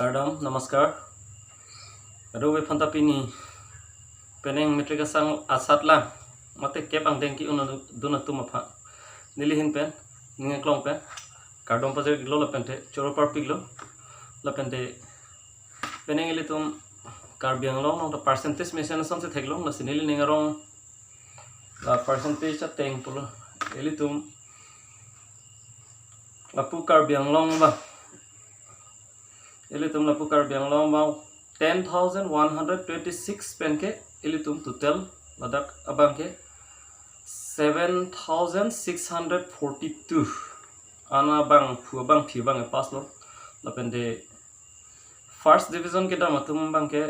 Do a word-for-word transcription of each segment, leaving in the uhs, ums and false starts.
Kardom, namaskar. Kadokave aphanta pini penang matric asang asatlang mate kep angdeng ki-un dun atum aphan neli ahin pen, ning aklong pen kardom pajirlo lapente choro parpiklo. Lapente penang ilitum Karbi Anglong along ta percentage mesen asonsi theklong, lasi neli ning arong la percentage ateng pulo. Ilitum lapu Karbi Anglong abang, ilitum lapu Karbi Anglong abang ten thousand one hundred twenty-six pen ke ilitum total ladak abang ke seven thousand six hundred forty-two an abangphu abangphi abang ke pass lo. Lapente first division kedam atum abang ke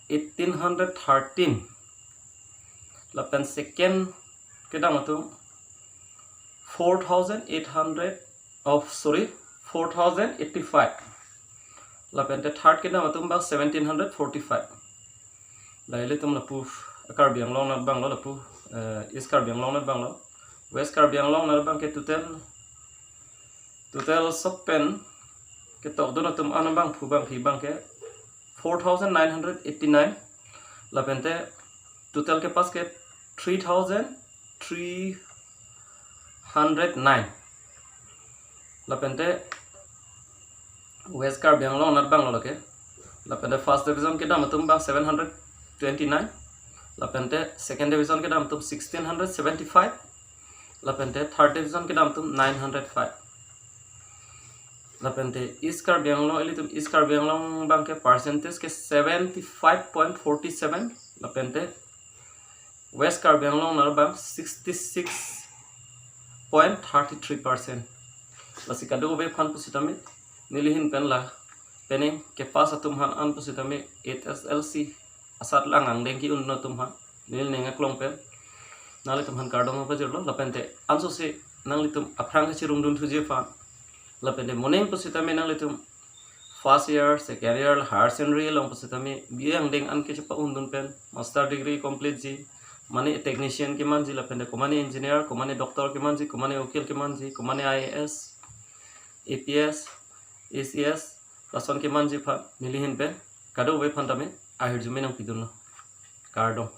eighteen hundred thirteen. Lapen second kedam atum four thousand eight hundred, oh sorry, four thousand eighty-five. Lapente third kedam atum abang seventeen hundred forty-five. La ilitum lapu Karbi Anglong anat abanglo, lapu eh, East Karbi Anglong anat abanglo. West Karbi Anglong anat abang ke total, total sok pen ketok dun atum an abangphu abangphi abang ke four thousand nine hundred eighty-nine. Lapente total ke pass ke three thousand three hundred nine. Lapente West Karbi Anglong anat abanglo lake. Lapente first division kedam atum abang seven hundred twenty-nine. Lapente second division kedam atum sixteen hundred seventy-five. Lapente third division kedam atum nine hundred five. Lapente East Karbi Anglong, ilitum East Karbi Anglong abang ke percentage ke seventy-five point forty-seven. Lapente West Karbi Anglong anat abang sixty-six point thirty-three percent. Lasi kadokave aphan pusitame neli ahin pen la penang kepass atum aphan an pusitame H S L C asatlang angdeng ki-un atum aphan neli ning aklong pen nanglitum aphan kardom pajirlo. Lapente ansose nanglitum aphrang kachirung dunthuji aphan, lapente moning pusitame nanglitum first year, second year, higher secondary along pusitame B A angdeng an kechepa-un dun pen, master degree complete ji, mane technician kemanji, lapente komane engineer, komane doctor kemanji, komane ukil kemanji, komane I A S, A P S, A C S, lason kemanji aphan neli ahin pen kadokave aphan tame ahirjume nangpidunlo. Kardom.